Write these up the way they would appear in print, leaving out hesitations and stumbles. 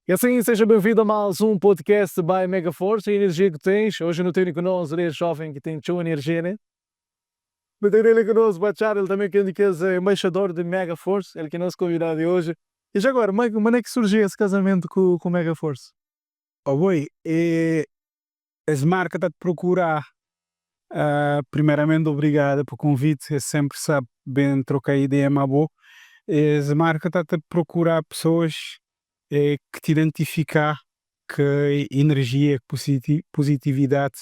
E assim, seja bem-vindo a mais um podcast by Mega Force, a energia que tens. Hoje não tenho connosco um jovem que tem sua energia, né? Não tenho ele connosco, Bachar, ele também que é embaixador de Mega Force, ele que é nosso convidado de hoje. E já agora, como é que surgiu esse casamento com Mega Force? Oh, boi, as marcas estão a te procurar. Primeiramente, obrigado pelo convite. É sempre sabe bem trocar ideia, mas boa. As marcas estão a procurar pessoas que te identificar que energia, que positividade,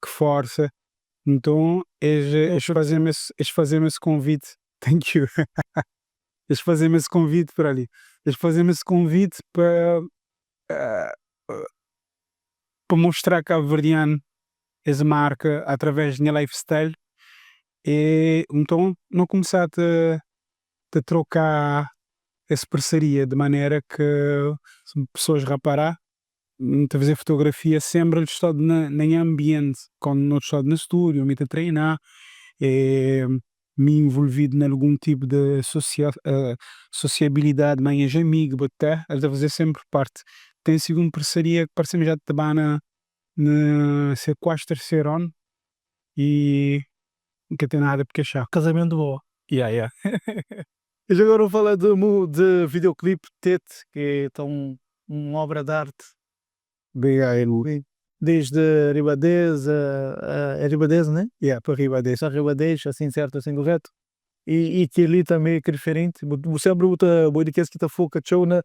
que força. Então, eles fazem esse convite. Thank you. Eles fazem esse convite para ali. Eles fazem esse convite para mostrar cabo-verdiano essa marca através da minha lifestyle. E então não começar a te trocar essa parceria de maneira que se pessoas reparar, a fazer fotografia sempre estou na, nem ambiente, quando não estou no estúdio, me a treinar, e me envolvido em algum tipo de sociabilidade, minhas amigos, até, a fazer sempre parte. Tem sido uma parceria que parece-me já te na, na ser quase terceiro ano e nunca tem nada por queixar. Casamento boa. Yeah. E já agora vou falar de videoclipe Tete, que é tão uma obra de arte. Obrigado. Desde Ribadesa, é Ribadesa, né? Yeah, para Ribadesa. Ribadesa, assim certo, assim correto. E que ali também é diferente. Sempre bota podcast que está foca show na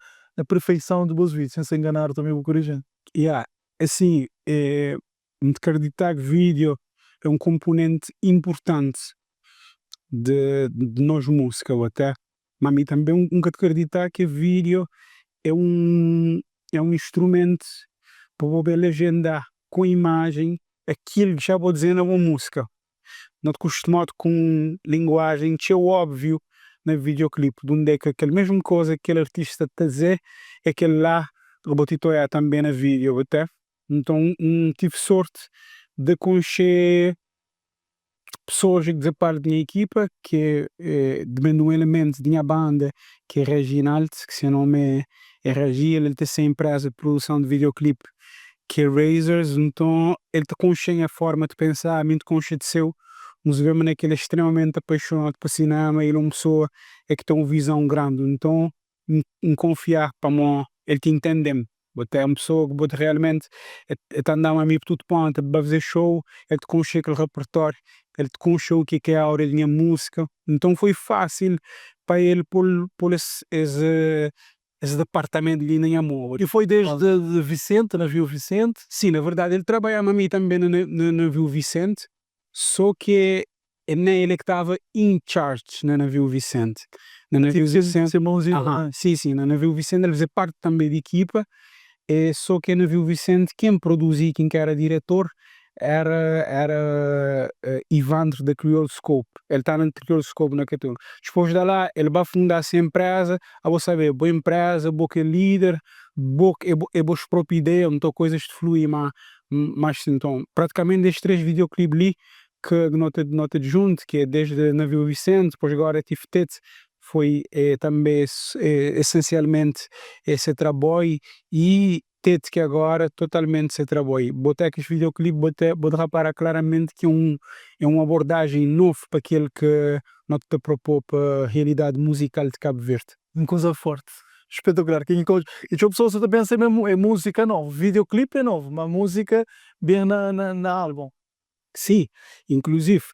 perfeição de bons vídeos, sem se enganar também o corrigente. Yeah, assim, acreditar que vídeo é um componente importante de nós música ou até, mas a mim também nunca acreditar que vídeo é um instrumento para poder legendar com imagem aquilo que já vou dizer na boa música. Não te acostumado com linguagem que é óbvio na videoclipe, de onde é que aquela mesma coisa que aquele artista está a dizer, é aquele lá que é também na vídeo até. Então tive sorte de conhecer pessoas que fazem parte da minha equipa, que é, de um elemento da minha banda, que é Reginald, que seu nome é Regi, ele tem essa empresa de produção de videoclipe que é Razors, então ele te conhece a forma de pensar, muito consciente seu, nos vemos que ele é extremamente apaixonado por cinema, ele é uma pessoa é que tem uma visão grande, então em confiar para mim, ele te entende. Até é uma pessoa que realmente é, é andar a mim por tudo ponto, para fazer show, ele te conhece aquele repertório, ele te conhece o que é a aura da minha música, então foi fácil para ele pôr esse departamento ali na minha mão. E foi desde de Vicente, Navio Vicente? Sim, na verdade ele trabalhava a mim também no Navio Vicente, só que nem ele que estava in charge no Navio Vicente. No Navio Tipo, Vicente, Simãozinho. Sim, no Navio Vicente ele fazia parte também da equipa, é, só que no Navio Vicente quem produzia, quem que era diretor, era Ivandro da Creole Scope. Ele está na Creole Scope naquele tempo. Depois de lá, ele vai fundar essa empresa, a vou saber, boa empresa, boa que é líder, boa, é, é boas próprias ideias, então coisas de fluir mais, mais então, praticamente estes três videoclipes ali, que nota de junto, que é desde Navio Vicente, depois agora tive Tete, foi também essencialmente esse trabalho e Tete que agora totalmente se trabalho. Botei aqueles videoclipe, botei, vou reparar claramente que é uma abordagem nova para aquele que não te propôs para a realidade musical de Cabo Verde. Uma coisa forte. Espetacular. Quem e a pessoa só pensa mesmo, é música nova, videoclipe é novo, mas música bem na álbum. Sim, inclusive,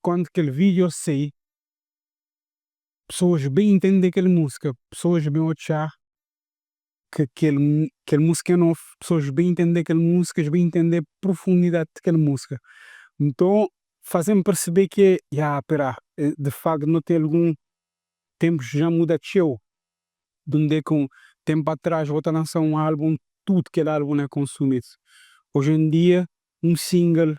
quando aquele vídeo sai, pessoas bem entendem aquela música, pessoas bem achar que aquele música é novo, pessoas bem entender aquela música, bem entender a profundidade daquela música. Então, fazem perceber que, já, pera, de facto não tem algum tempo já muda de show. De onde é que um tempo atrás vou lançar um álbum, tudo aquele álbum é consumido. Hoje em dia, um single,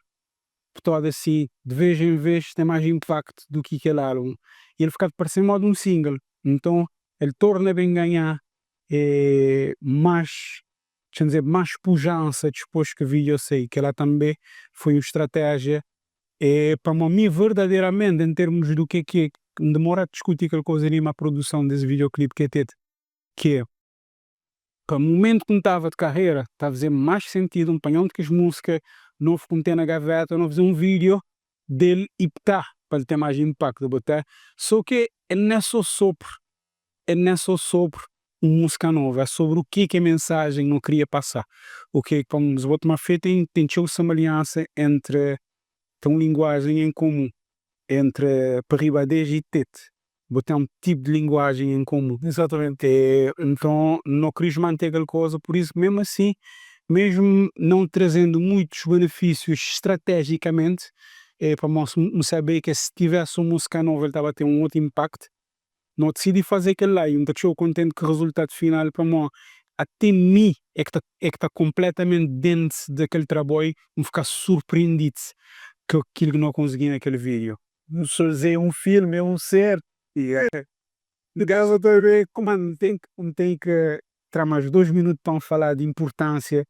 todo assim, de vez em vez tem mais impacto do que aquele álbum. E ele fica parecendo modo um single. Então, ele torna bem ganhar mais, deixa dizer, mais pujança depois que o vídeo sei, que ela também foi uma estratégia para mim verdadeiramente em termos do que é demora a discutir aquela coisa ali na produção desse videoclipe que é que é Pa momentu ki N tava di karrera, ta faze más sentidu N panha un di kes múzika novu ki N ten na gaveta, nu faze un vídeo del i pta pa el ten más inpaktu, bu ta. So ke el n'é so sopru, el n'é so sopru un múzika novu, é sobri u ke ki mensajen nu kria pasa, u ke pa bu toma fé ten ten txeu semelhansa entre, ten un linguajen en komun entre pa riba des i tete. Bu ten un tipu di linguajen en komun. Exatamente. Nton, no kris mante kel koza, pur isu, mesmu asin, mesmu nãu trazendu muitus benefisius stratejikamenti, pamodi N sabe ke si tivesi un musika novu el tava ten un otu inpaktu, no disidi faze kel la i N ta txeu kontenti ku rezultadu final pamodi ate mi é ki ta é ki ta konpletamenti denti di kel traboi N fika surprendidu ku kil ki no konsigi na kel video. N faze un filmi, un ser. Gava ta be kuma N ten N ten ki tra mas 2 minutu pa N fala di inpurtansia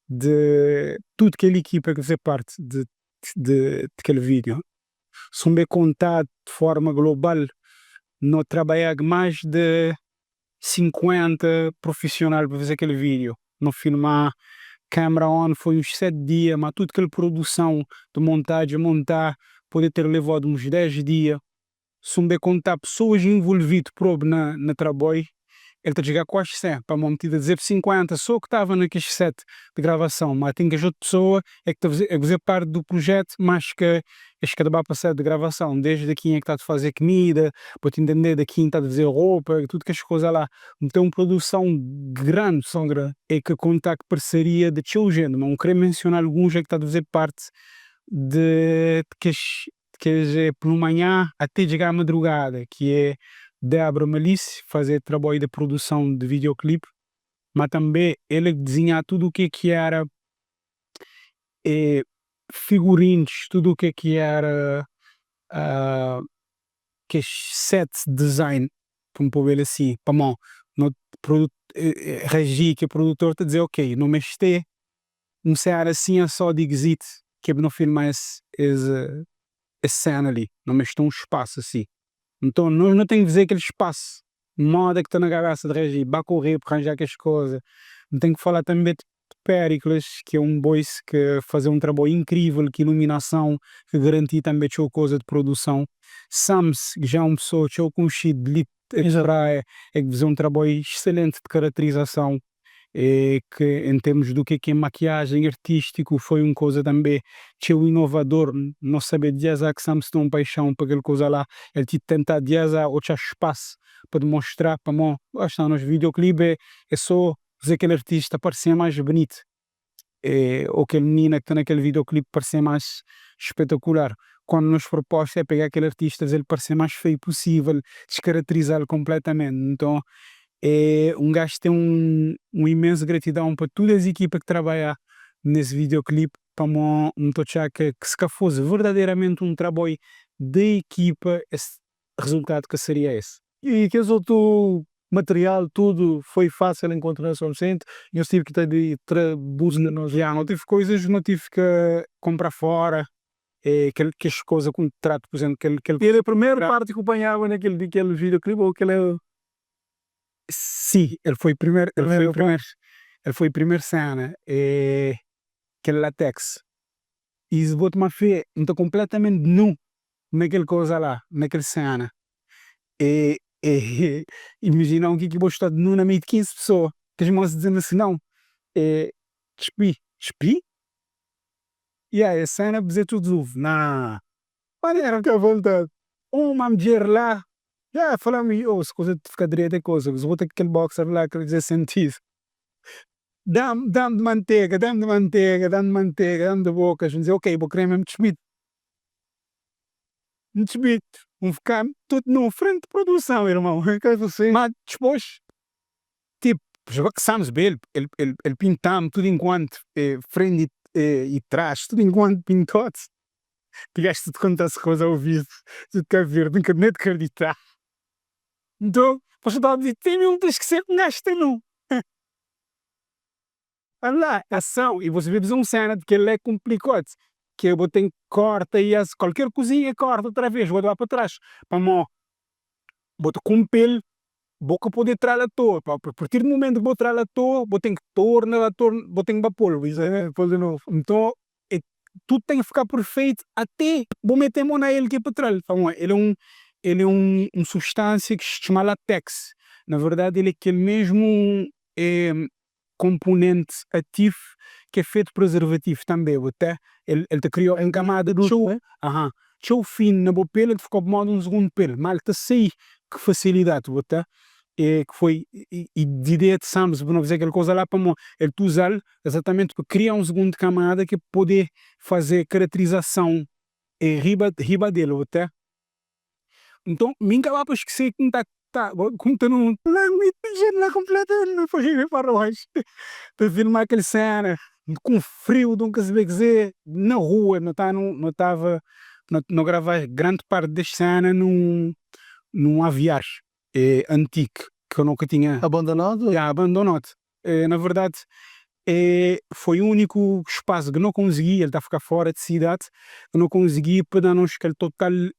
di tudu kel ekipa ki faze parti di di kel video. Si N be konta di forma global, no trabadja ku mas di 50 profisional pa faze kel video. No filma camera on foi uns 7 dia, ma tudu kel produson di montajen, monta pode ter levadu uns 10 dia. Si un be konta pesoas involvidu probi na traboi, el ta txiga kuazi 100, pamodi N ti ta dizeb 50 so ki tava na kes set di gravasãu, ma ten kes otu pesoa é ki ta faze, é ki faze parti du prujetu, mas ke es ka ta ba pa set di gravasãu, desdi kenha ki ta faze kumida, pa ti ntende di ken ta faze ropa, tudu kes koza la. Nton un produsãu grandi, é ki konta ku parseria di txeu jente, ma N kre mensiona alguns é ki ta faze parti di kes Kes é plumanhá até txgá madrugada, ki é Débora Malice fazê traboi de produsãu de videoclip, ma tanbê el é k'dezinhá tudu u ke ki era figurinus, tudu u ke ki era kes set design, pa N pô-l asi, pamó no Regi ki é produtor ta dizê ok, no mestê Un sena asin é só di exit ke no filma es es es sena li. No meste un spasu asi. Nton nos no ten ki faze kel spasu moda ki ta na kabesa di Regi, ba korre pa ranja kes koza. N ten ki fala tanbe di Pericles ki é un boys ki faze un trabou inkrivel ki iluminasãu, ki garanti tanbe txeu koza di produsãu. Sams ki ja é un pesoa txeu konxidu di li di Praia, é ki faze un trabou exselenti di karaterizasãu. É ke em termos do ke ke makiajen artistiku foi un koza tanbe txeu inovador. No sabe diazá ke Sams ten un paixãu pa kel koza la. El ti tentá diazá otxá spas pa demonstrá pamó gosta nos videoclip é é so faze kel artista parsê mais bonit ou kel minina ke ta na kel videoclip parsê mais espetakular. Kuandu nos proposta é pegá kel artista faze-l parsê mais feiu pusível, deskaraterizá-l konpletamente. Nton É un gajo ten un imensu gratidão pa tudu es ekipa ki trabaiá nes videoclip pamo N ta otxá ke se ka fosse verdadeiramente un traboi de ekipa es rezultadu ka seria es. E kes otu material tudu foi fácil enkontra na São Vicente? Nhos tive ki ta di tra buska nos? Ya, no tive koisas no tive ke konpra fora, é kel kes koza ku tratu por exemplo kel kel. El é primeru parti ku panhaba na kel di kel videoclip ou kel é Si, el foi primer, el foi primer, el foi primer sena, é kel latex. I si bo toma fe, N ta konpletamenti nu na kel koza la, na kel sena. E, e, imajina un ki ki bo sta nu na meiu di 15 pesoa, kes mosi dizem asi, nau, e, dispi, dispi? Ya, es sena pa dze tudu na manera. Ka vontadi. Uma mudjer la, ya, fala-m, oh, si kuza fika dretu é koza, bu bota kel boxer la ka faze sentidu. Da-m, da-m di mantega, da-m di mantega, da-m di mantega, da-m di boka. N dze, ok, bu kre mesmu dspidi? N dspidi, N fika tudu nu frenti produson, irmon. Ma dipôs, tipo, sames be, el, el, el pinta-m tudu inkuantu frenti i tras, tudu inkuantu pintod. Tiveste de contar esse coisa ao vivo, de Cabo Verde, nunca nem te acreditar. Então, você estava a dizer, tem um tens que ser um gajo tem um. Olha lá, ação, e você vê uma cena de que ele é complicado, que eu tenho que corta e as, qualquer coisinha corta outra vez, vou lá para trás, para mó, bota com pelo. Bo ka pode tra-l atoa, pa a partir di mumentu ki bo tra-l atoa, bo ten ki torna ba torna, bo ten ki ba pô-l, bu intende? Pô-l di novu. Nton, e tudu ten ki fika perfeitu ate bo mete mon na el ki é pa tra-l, pamodi el é un el é un un substânsia ki se txoma lateks, na verdadi el é kel mesmu konpunenti ativu ki é fetu prezervativu tanbe, bo ta el el ta kria un kamada txeu aha txeu finu na bo peli, el ta fika moda un sugundu peli, ma el ta sai ku fasilidadi, bo ta e ki foi i di ideia di Sams pa no faze kel koza la pamo el ta uzal ezatamenti pa kria un sugundu kamada ki pode faze karaterizason e riba riba del, bo ta. Nton mi nka ba pa skese ki nta ta ku nta nu la mi jent la konpletamenti pa riba i pa roxi ta filma kel sena ku friu dun ka sabe kze na rua no ta no tava no grava grandi parti des sena num num aviar antigu ki no ka tinha. Abandonadu? Ya abandonadu na verdadi foi uniku spasu ki no konsigi el ta fika fora di sidadi ki no konsigi pa da nos kel total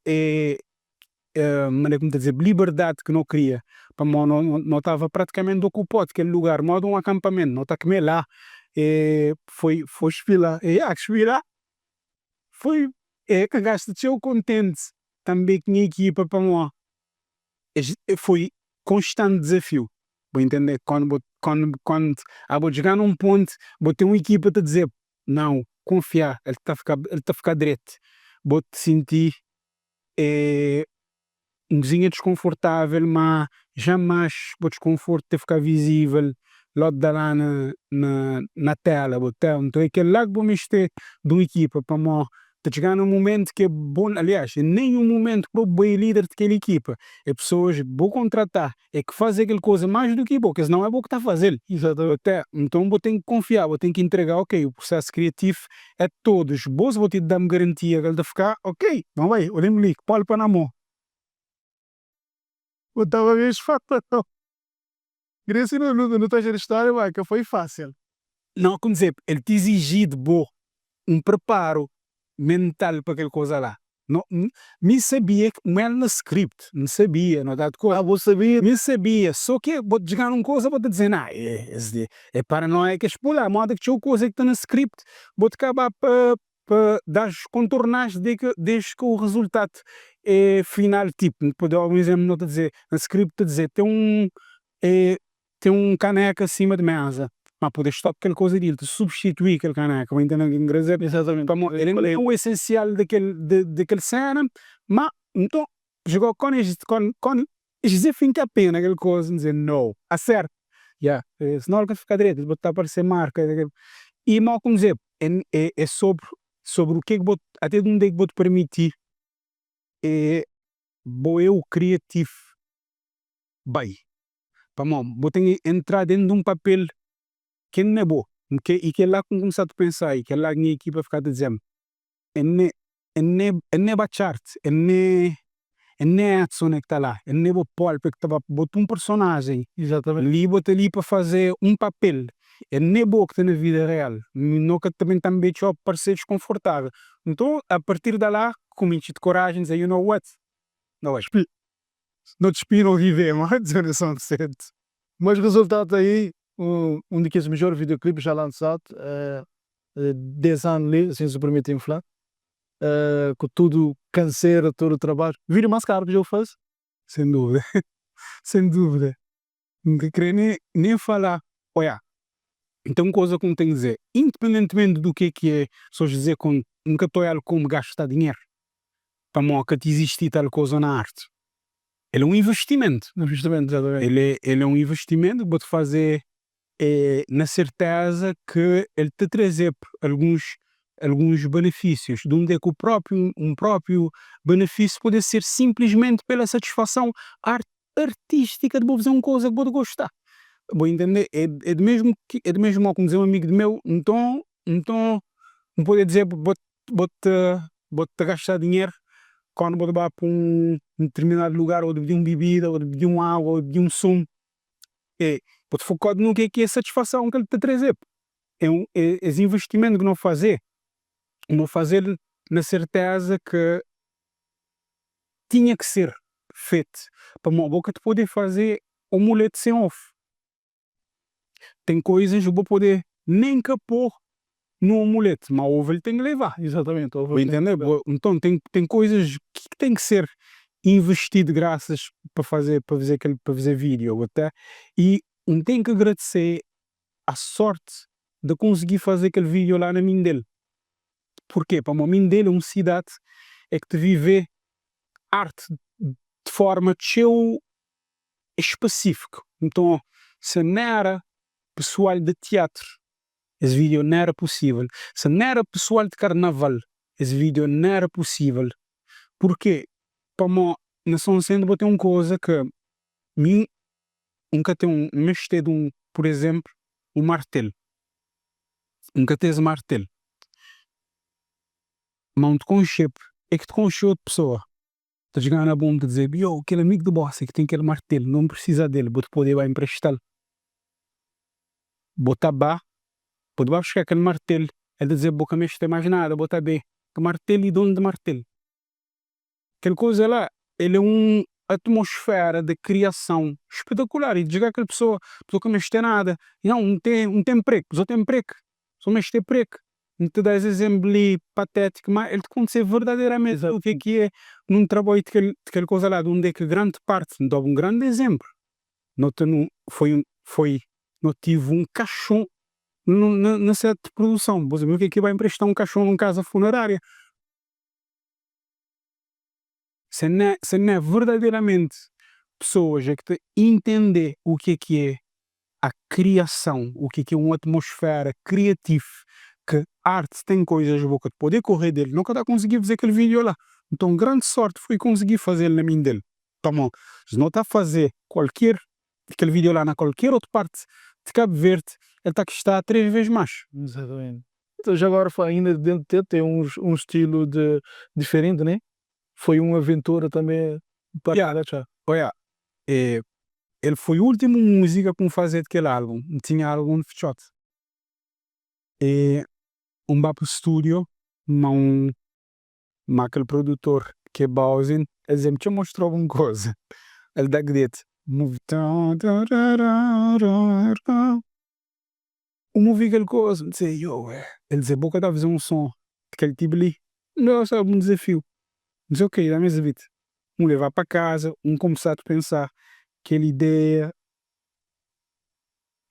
manera ki N ta dize liberdadi ki no kria pamodi no no tava pratikamenti okupadu kel lugar moda un akampamentu no ta kume la foi foi Xpila. Ya xpila foi ka gasta txeu kontenti tanbe ku nha ekipa pamodi es foi konstanti dizafiu bo intende kóndu bo kóndu kóndu abo txiga na un pontu bo ten un ekipa ta dize nau kunfia el ta fika el ta fika dretu bo ta sinti un kuzinha diskonfortavel ma jamais bo diskonfortu ta fika vizivel logu da la na na na tela bo ta nton é kel la ki bo meste di un ekipa pamodi Ta txiga na un mumentu ki é bon, aliás, é nenhun mumentu pa bo é lider di kel ekipa, é pesoas ki bo kontratá, é ki faze kel koza más du ki bo, kes nau é bo ki ta faze-l. Exatamente. Nton bo ten ki konfia, bo ten ki intrega, ok, o prusesu kriativu é todos, bos bo ten ki da-m garantia ki el ta fika, ok, bon bai, olha-m li, pólpa na mô. Bo tava mesmo falando. Grace nu nu nu ta odja história ma ka foi fácil. Não, como dizer, el ta iziji di bo un preparo mental pa kel koza la. No, mi sabia ma el na script, N sabia, no ta Ah, bo sabia? Mi sabia, so ke bo ta txiga nun koza bo ta dize, nah, es li é paranoia ke es pô la, moda ki txeu koza ki ta na script bo ta kaba pa pa das kontornas de ke desde ke o rezultado é final tipo, N pode dau un izemplo no ta dize, na script ta dize ten un ten un kaneka sima di meza, ma pode stop kel koza di el ta substitui kel kaneka, bu intende ke N kre dizer? Exatamente. Pamo el é o esensial di kel di kel sena, ma nton jugou kon es kon kon es dize finka pé na kel koza, N dize no, aserta, ya, senau el ka fika dretu, bo ta parse marka i mo ku N dize é é sobri sobri u ke ki bo ate unde ki bo ta permiti é bo é o kriativu bai pamo bo ten ki entra dentu di un papel ke n'é bo ke i kel-la ku N kumsa ta pensa i kel-la ki nha ekipa fika ta dize-m N n'é N n'é Batchart N n'é N n'é Edson ki ta la N n'é bo Paul ki ta ba bota un personajen li bo ta li pa faze un papel N n'é bo ki ta na vida real no ka ta ben tanbe txeu parse diskonfortavel nton a partir da la ku mi txi korajen di dize you know what no way. No dispi no vive ma dizer 100%. Mas rezultadu aí, um di kes midjor videoclipes já lançado des anu li, si nhos permitim fla, ku tudu kansera, tudu trabadju. Video más karu ki dja bu faze? Sem dúvida, sem dúvida. N ka kre nem nem fala. Oiá, N ten un koza ku N ten ki dizer, independentemente do ke ki é, só dizer ku N ka ta oiá-l komu gasta dinheru, pamodi ka ta izisti tal koza na arte. El é un investimentu. Investimentu, exatamente. El é el é un investimentu ki bo ta faze na serteza ke el ta traze-b alguns alguns benefísius, de unde ku própriu un própriu benefísiu pode ser sinplismenti pela satisfason art artística de bo faze un koza ki bo ta gosta. Bo intende? É é di mesmu ki é di mesmu mo ku N dize un amigu di meu, nton nton N pode dize bo bo ta bo ta gasta dinheru kandu bo ta ba pa un determinadu lugar ô ta pidi un bibida ô ta pidi un agu ô ta pidi un sumu e bo ta fokadu no ke ki é satisfason ki el ta traze-bu. É un é es investimentu ki no faze, no faze-l na serteza ke tinha ki ser fetu pamodi bo ka ta pode faze. omulete sen ovu. Ten koizas bu pode nen ka po nu omulete, ma ovu el ten ki leva. Exatamente, ovu Bu el ten entende? ki leva. Nton ten koizas ki ten ki ser investidu grasas pa faze pa faze kel pa faze video bu ta i N ten ki agradese a sorte de konsigi faze kel video la na Mindel. Purke? Pamo Mindel é un sidade é ki ta vive arte de forma txeu espesífiku. Nton, se N éra pesoal de tiatru, es vídeo N éra pusível. Se N éra pesoal de karnaval, es vídeo N éra pusível. Purke? Pamo na Sonsente bo ten un koza ke mi N ka ten un, N meste di un, pur izénplu, un martel. N ka ten es martel. Ma un ti konxe-b, é ki ti konxe otu pesoa. Ta txiga na bo un ta dize-b, Yo, kel amigu di bos é ki ten kel martel, no N prisiza del, bo ti pode ba inpresta-l? Bo ta ba, bo ta ba buska kel martel, el ta dize-b, Bo ka meste más nada, bo ta be. Martel i donu di martel. Kel kuza la, el é un atmosfera di kriason spetakular. I djuga kel pesoa, pesoa ka meste nada. Nau, N ten, N ten prek, pesoa ten prek, pesoa meste prek. N ta da es izénplu li patétiku, má el ta kontise verdaderamenti u ke ki é nun trabadju di kel, di kel kuza la, di undi ki grandi parti, N da-bu un grandi izénplu, no ta nu, foi un, foi, no tive un kaxon na, na set di produson. Bu sabe u ke ki bai npresta un kaxon nun kaza funerária? Se n'é se n'é verdaderamenti pesoas é ki ta intendê u ke ki é a kriason, u ke ki é un atmosfera kriativ, ke arte ten koizas bo ka ta podê korrê del, no ka ta konsigi fazê kel video la. Nton grandi sorti foi konsigi fazel na Mindel. Pamó si no ta fazê kualker kel video la na kualker otu parti di Kabu Verdi el ta kustá 3 vez más. Exatamente. Então já agora ainda dentro de tem um estilo de diferente, né? Foi uma aventura também para Yeah, oia, el foi último músika ku N fazê di kel álbum. N tinha álbum fitxóti. E N ba pa stúdio ma un ma kel produtor ki é Bowsin, el dizê-m, txa-m mostra-bu un koza. El da grete, N uvi kel koza, N dizê, yo, el dizê, bo ka ta faze un son di kel tipu li? N daba sabe un dizafiu. N dizê, ok, dá-m es beat. N leva pa kaza, N kumsa ta pensa kel ideia,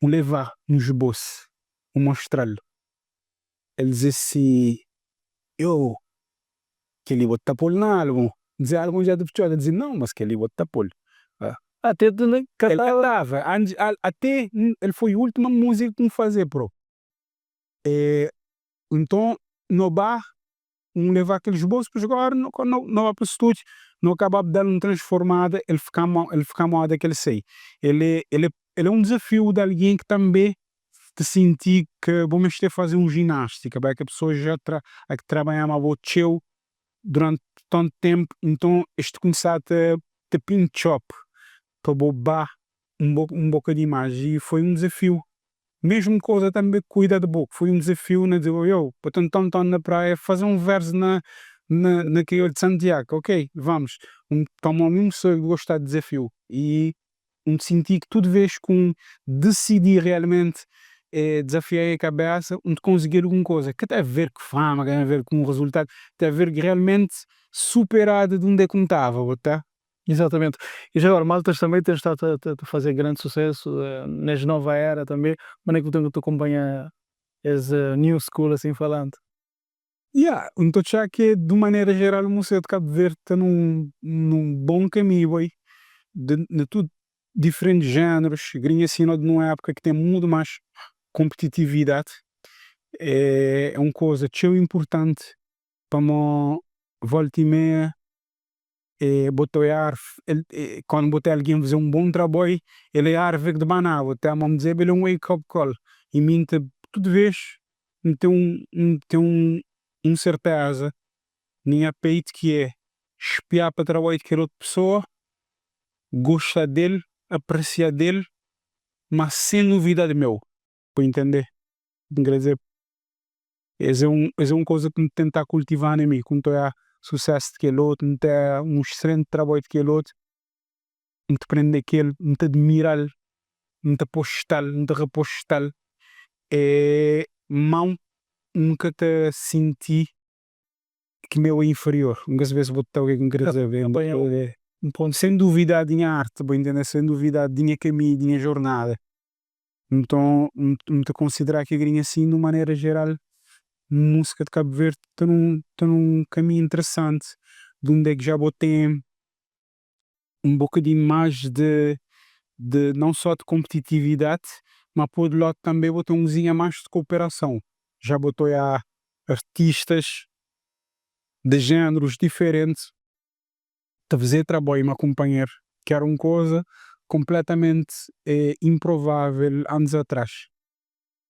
N leva un esbosu, N mostra-l. El dizê si, yo, kel-li bo ta pô-l na álbun? N dizê, álbun dja ta fitxadu. El dizê, nau, mas kel-li bo ta pô-l. Até tu nem El cantava. Até el foi última músika ki N fazê bro. Nton no ba, N levá kel esboço pa agora no no ba pa stúdio, no kaba pa da-l un transformada, el fika el fika moda kel sei. El é el é el é un dezafiu di algen ki tanbe ta sinti ke bo meste faze un jinástika, ba ke pesoa ja tra a ki trabalha ma bo txeu durante tantu tenpu, nton es ta kumsa ta ta pintxop pa bo ba un un bokadinhu más i foi un dezafiu. Mesmu koza tanbe kuida di bo, foi un dezafiu na dize yo, pa ta nton nton na praia faze un versu na na na kriolu di Santiagu, ok vamos. Pamodi mi un pessoa ki gosta di dezafiu i N sinti ki tudu vez ku N disidi realmenti dizafia nha kabesa, N ta konsigi algun koza. Ka ta ver ku fama, ka ta ver ku un rezultadu, ta ver ki realmenti superadu di undi ku N tava, bo ta. Exatamente. E já agora, maltas também tem estado a fazer grande sucesso nesta nova era também. Como é que tu acompanha esse new school assim falando? Yeah, N ta atxa ke di un manera jeral músika di Kabu Verdi ta nun nun bon kaminhu bai di na tudu diferenti jénerus, grinha sima di nun épuka ki ten mutu más konpetitividadi é un koza txeu inpurtanti pamo volta i meia bo ta oiar kandu bo ta algen faze un bon traboi el é arvi ki ta bana bo ta ma dizeba el é un wake up call i mi N ta tudu vez N ten un N ten un un serteza na nha peitu ki é spia pa traboi di kel otu pesoa gosta del apresia del ma sen duvida di meu bu intende N kre dizer Es é un es é un koza ki N tentá kultivá na mi, ku N ta oiá susésu di kel otu, N ta un exselenti trabói di kel otu. N ta prende ku el, N ta admira-l, N ta posta-l, N ta reposta-l e ma N ka ta sinti ki mi é inferior. N ka sabe si bu ta obi ke N kre dizer. Sen duvida di nha arte, bu intende? Sen duvida di nha kaminhu, di nha jornada. Nton N ta konsidera ki grinha sin di un manera jeral musika di Kabu Verdi ta nun ta nun kaminhu interesanti di undi ki dja bo ten un bokadinhu mas di di non so di konpetitividadi ma pa otu ladu tanbe bo ten un kuzinha mas di kooperason dja bo ta oia artistas di jenerus diferenti ta faze trabadju ma kunpanheru, ki era un koza konpletamenti inprovavel anus atras.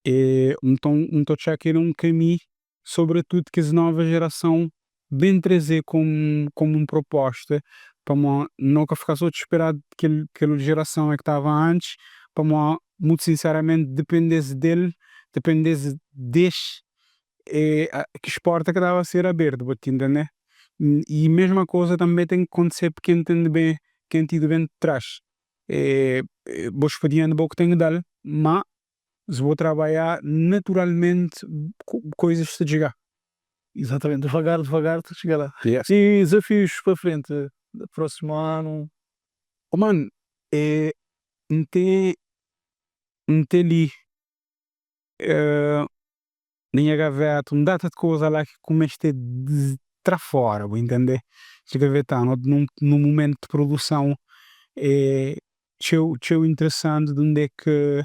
E nton N ta otxa ki el é un kami, sobretudu kes nova jerason ben traze komu komu un proposta, pamo no ka fika so ta spera kel kel jerason ki tava antis, pamo mutu sinseramenti dependesi del, dependesi des ki porta ka tava ser abertu, bu ta intende? I mesma koza tanbe ten ki kontise pa ken ten di ben, ken ti di ben di tras. Bo spedienti bo ki ten ki dal, ma si bo trabadja naturalmenti koizas ta txiga. Exatamente, devagar devagar ta txiga la. I dezafius pa frenti, prosimu anu? Oh man, N ten, N ten li Na nha gaveta un data di koza la ki ku meste tra fora, bu intende? Nha gaveta no nu mumentu di produson e txeu txeu interesanti di unde ki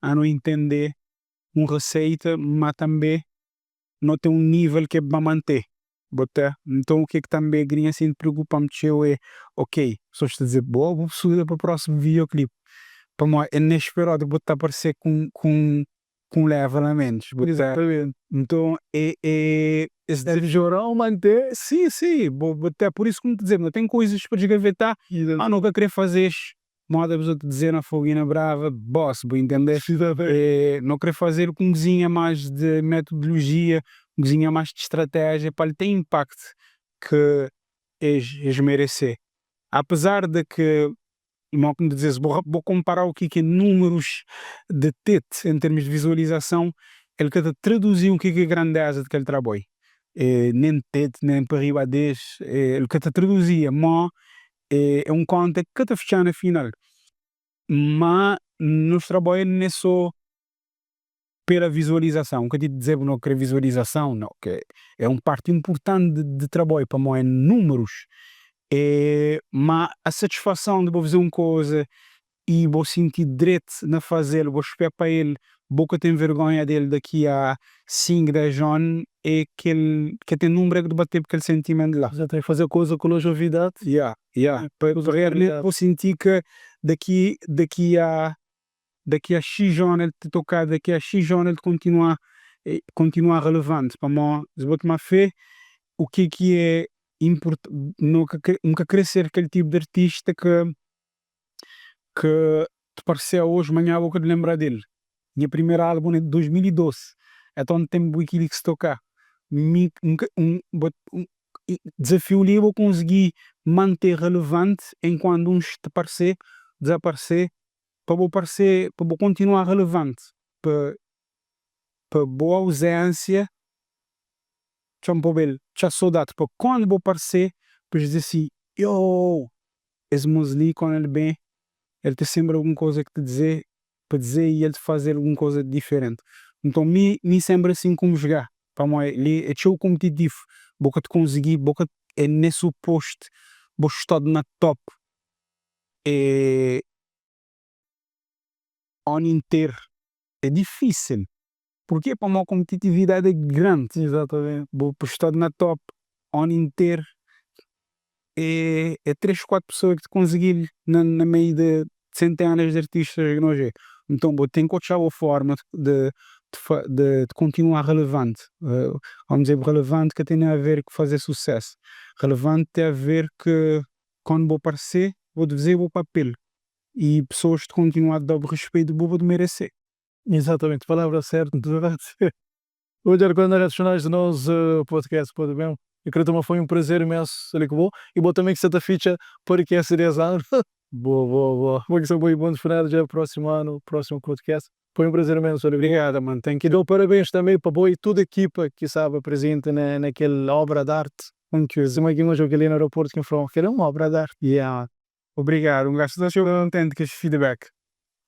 anu intende un reseita ma tanbe no ten un nivel ke ba mante, bo ta? Nton ke ki tanbe grinha sin preokupa-m txeu e ok, pesoas ta dize bo bu studa pa prosimu videoclip, pamodi e inesperadu bu ta parse ku ku ku un level a menus bu ta nton e e es Deve jorar ou manter. Si si bo bo ta por isso ku N ta dize no ten coisas pa desgavetar ma no ka kre fazes moda bes ta dize na fogo e na brava boss bu intende e no kre fazel ku un kuzinha mas de metodologia un kuzinha mas de estratégia pa el ten impact ke es es merece apesar de ke Mo ki N ta dize-s, bo bo konpara u ki ki é númerus de tet en termus de vizualizason, el ka ta traduzi u ki ki é grandeza di kel traboi. Nen tet, nen pa riba des, el ka ta traduzia, mo é un konta ki ka ta fitxa na final. Ma nos traboi n'é so pela vizualizason, N ka ti dize bu no kre vizualizason, no, ke é un parti inpurtanti di traboi pamo é numerus, é ma a satisfason di bo faze un koza y bo sinti dret na fazel, bo spia pa el, bo ka ten vergonha del daki a 5, 10 on é kel ke ten numer ki ta bate kel sentimentu la. Exatamente, faze koza ku lonjevidadi. Ya, ya, pa realmenti bo sinti ke daki daki a daqui a X ano el te tocar, daqui a X ano el te continuar, continuar relevante, pamo si bo toma fé o ke ki é import, no ka kre, nka kre ser kel tipo de artista ke ke te parse aos manhã bo ka te lembra del. Nha primeiro álbum é de 2012, então tem bui kili ki se toca, mi nka dezafiu li bo konsegui mante relevante enquanto uns te parse dezaparse pa bo parse, pa bo kontinua relevante, pa pa bo auzensia txon pa obi-l, txa sodad, pa kond bo parse, pa es dize si, Yo! Es mos li kond el ben, el ta senbra algun koza ki ta dize, pa dize y el ta faze algun koza diferent. Nton mi, mi senbra asin ku N jga, pamodi li e txeu konpetitiv, bo ka ta konsigi, bo ka, e ne supost bo stod na top, e Anu inter é difísil. Purkê? Pamodi konpetitividadi é grandi. Exatamente. Bu sta na top anu inter é é 3, 4 pesoa ki ta konsigi-l na na meiu de sentenas de artistas ki nos é. Nton bu ten ki odja bu forma de de de kontinua relevanti. Vamos dizer, relevanti ka ten a ver ku faze susesu. Relevanti ten a ver ke kond bo parse bo ta faze bo papel. E pessoas te continuar a dar-bu respeito bu bu merece. Exatamente, palavra certa, de verdade. Hoje quando relacionais de nós podcast pode bem. Eu creio que foi um prazer imenso ali com bo e bo também que você tá ficha podcast 10 anos. Boa, boa, boa. Bom ki sa boi bons final dja próximo ano, próximo podcast. Foi um prazer imenso, Oliveira. Obrigado, man. Thank E you. dou parabéns também pa bo e tudo equipa que estava presente naquela obra de arte. Thank you. Sima ki N odja kel-li na aeroporto ki N fla, kel-li é uma obra de arte. Yeah. Obrigado. Um gajo está contente com este feedback.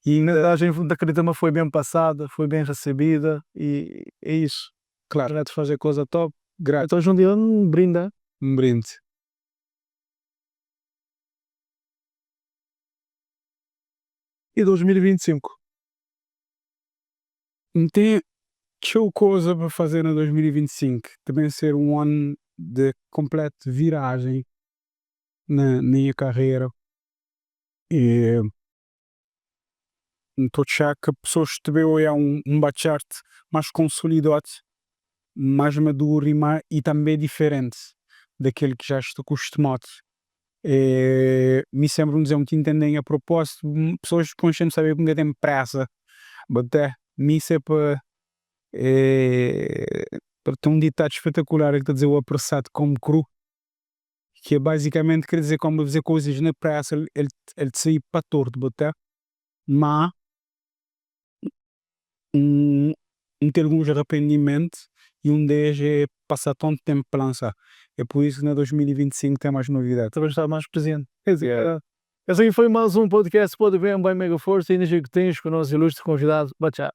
E a gente acredita que foi bem passada, foi bem recebida e é isso. Claro. Renato fazer coisa top. Grato. Então, hoje um dia um brinde. Um brinde. E 2025? N ten txeu koza pa fazer na 2025. Ta ben ser um ano de completo viragem na nha carreira. E N ta atxa ki pesoas ta ben oiá um Batchart mais consolidod, mais maduro e també diferente daquele ki já sta acostumado. Mi sempre N dizer, N ta intende nha propósito, pesoas konxe-m sabe ki N ka ten pressa, but mi se pa ten um ditado espetacular ki ta dizer o apressado come cru, que é basicamente quer dizer como fazer coisas na pressa el ta sai pa torto, but ma N ten alguns arrependimento e um deles é passar tanto tempo pa lançar. É por isso que na 2025 tem mais novidade. Também está mais presente. Quer dizer, esse aqui foi mais um podcast Pode Bem by Mega Force, a energia que tens com o nosso ilustre convidado. Tchau.